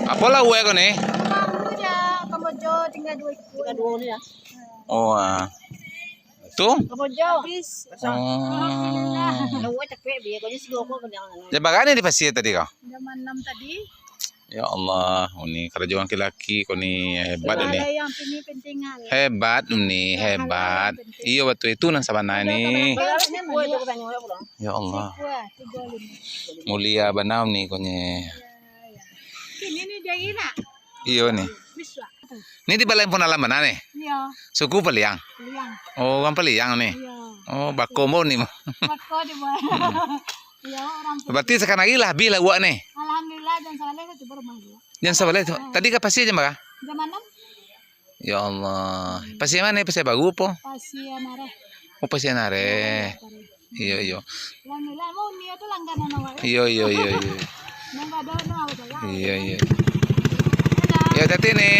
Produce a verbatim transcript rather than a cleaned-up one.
Apo lauak ko ni? Kamboja, Kamboja tinggal dua ekor. Tinggal dua ni lah. Oh, ah. Tu? Kamboja. Habis. Oh. Lauak capek, biar kau je sigo kau kenyang. Jam bara ni di pasia tadi kau? Jam anam tadi. Ya Allah, Uni, karajo laki-laki ko ni hebat Uni. Ada yang pini penting kan. Hebat Uni, hebat. Iyo, batua itu nan sabana ni. Ya Allah. Mulia bana Uni ko ni. Kini ni dia nak. Iyo ni. Ni di balai pun alam bana ni. Iyo. Suku Paliang. Paliang. Oh, urang Paliang ni. Iyo. Oh, bako ambo ni mah. Bako di bawah. Iyo, urang Paliang. Berarti sakarang hari lah habih lauak ni. Alhamdulillah, jan sabaleh tu baru rumah dulu. Jan sabaleh tu. Tadi ka pasia jam bara? Jam anam. Ya Allah. Pasia ma ni, pasia baru apo? Pasia Nareh. Oh, pasia Nareh. Iyo, iyo. Alhamdulillah, mau Uni tu langganan awak, ya? Iyo, iyo, iyo, iyo. Nang ada, nang ada, ya. Iyo, iyo. Dadah. Ya, hati-hati ni.